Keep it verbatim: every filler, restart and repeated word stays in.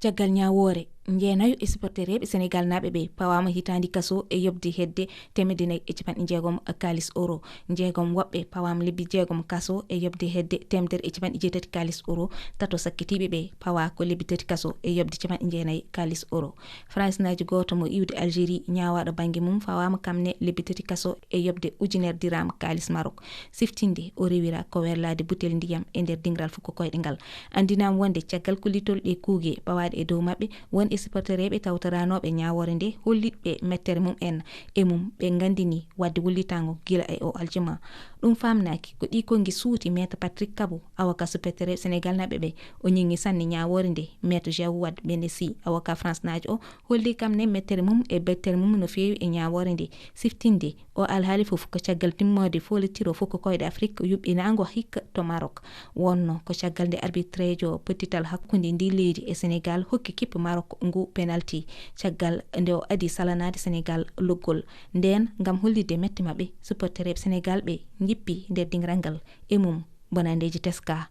Caggal ñaawoore, njeenayo e supportereeɓe Senegaalnaaɓe ɓe pawaama hitaandi kaso e yoɓde hedde teemedde nayi e capanɗe jeegom kaalis euro. Njeegom woɓɓe pawaama lebbi jeegom kaso e yoɓde hedde teemedere e capanɗe jeetati kaalis euro. Tato sakkitiiɓe ɓe pawaa ko lebbi tati kaso e yoɓde capanɗe jeenayi kaalis euro. Fransinaajo gooto mo iwde Algérie ñaawaaɗo bannge mum fawaama kam ne lebbi tati kaso e yoɓde ujunere diram kaalis Marok. Siftinde o rewira ko werlaade butel ndiyam e nder dingiral fuko koyɗe ngal. Anndinaama wonde caggal kullitol ɗe kuuge pawaaɗe e dow maɓɓe, won e supportereeɓe tawtoranooɓe ñaawoore nde hollitɓe mettere mum en e mum ɓe nganndini waɗde wullitaango gila e o aljuma. Ɗum faamnaaki ko ɗi konngi suuti Maître Patrick Kabo, avocat supportereeɓe Senegaalnaaɓe ɓe. O ñiŋi sanne ñaawoore nde Maître Jawad Benesi, avocat Fransinaajo o, holli kam ne mettere mum e bettere mum no feewi e ñaawoore nde. Siftinde o alhaali fof ko caggal timmoode foolitiro fuko koyɗe Afrik yuɓɓinaango hikka to Marok. Wonno ko caggal nde arbitrajo pottital hakkunde ndi leydi e Senegal hokki kippe Marok ngu penalti, caggal nde o adi salanaade Senegal loggol. Nden, ngam hollitde mette maɓɓe, supportereeɓe Senegal ɓe njippi nder dingiral ngal e mum bonandeeji teska.